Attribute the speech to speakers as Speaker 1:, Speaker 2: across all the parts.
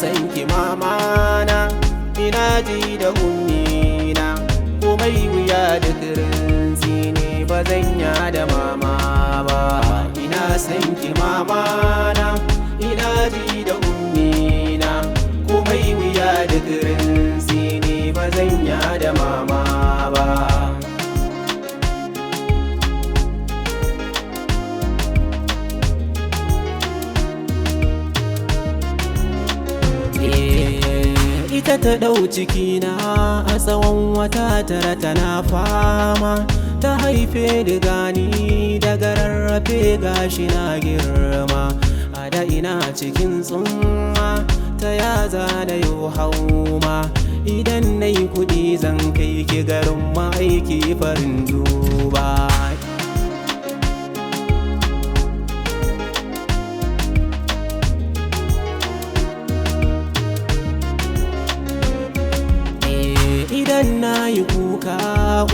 Speaker 1: San ki mamana, ina ji da ummina, komai wuya da kirinsi ne ba zan ya da mama ba. Ina san ki mamana, ina ji da ummina, komai wuya da kirinsi ne ba zan ya da mama ba. Ita ta ɗau cikina a tsawon wata 9 tana fama, ta haife ni gani daga rarrafe gashi na girma. A da ina cikin tsumma ta yaza da yau hauma, idan na yi kuɗi zan kai ki garin ma'aiki farin duba. Idan na yi kuka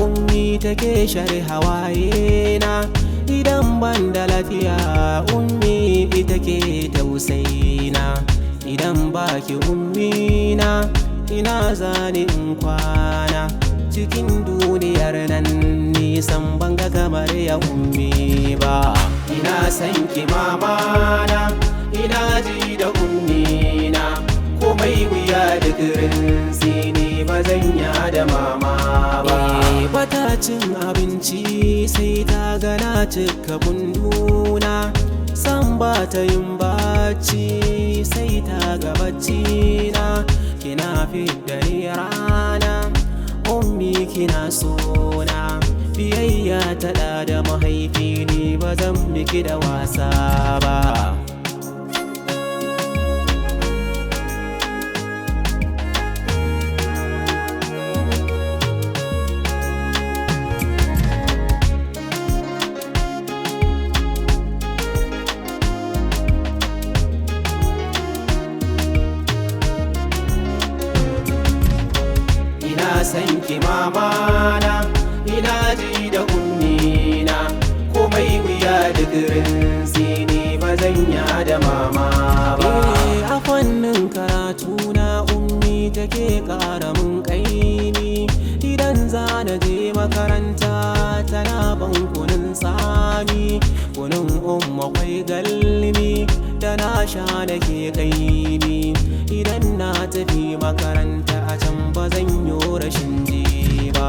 Speaker 1: ummi take share hawaye na, idan ban da lafiya ummi ita ke tausayi na, idan baki ummi na ina zani in kwana, cikin duniyar nan nisan ban ga kamar ya ummi ba. Ina san ki mamana, ina ji da ummi na, komai wuya da kirinsi ne ba zan ya da mama ba. Bata cin abinci sai ta gana cika bunduna, san ba ta yin bacci sai ta ga bacci na. Kina fidda ni rana ummi kina sona, biyayya ta da da mahaifi ni ba zan miki da wasa ba. Ina san ki mamana, ina ji da ummina, komai wuya da kirinsi ne ba zan ya da mama ba. A fannin karatu na ummi take ƙara mun ƙaimi, idan za na je makaranta tana ban kunun tsami, kunun umma kwai galmi da na sha nake ƙaimi, idan na tafi makaranta a can ba zan yi rashin ji ba.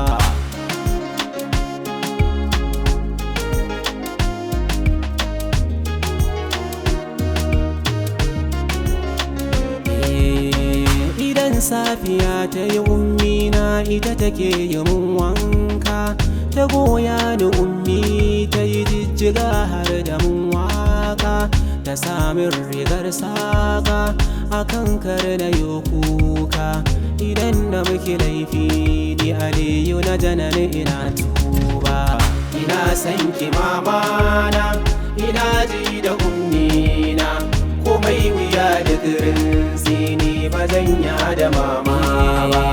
Speaker 1: Idan safiya ta yi ummi na ita take yi mun wanka, ta goya ni ummi ta yi jijjiga har da mun waka, ta samin rigar saka akan kar na yi kuka, idan na muke laifi ni Aliyu na janani ina tuba. Ina san ki mamana, ina ji da ummina, komai wuya da kirinsi ne ba zan ya da mama ba.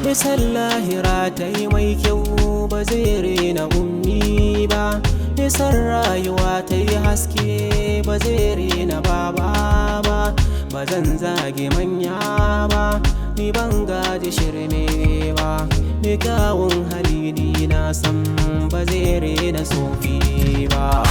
Speaker 1: Nisan lahira ta yi mai kyau ba zai rena ummi ba, nisan rayuwa ta yi haske ba zai rena baba ba, ba zan zage manya ba ni ban gaji shirme ba, ni kyawun hali ni na san ba zai rena sofi ba.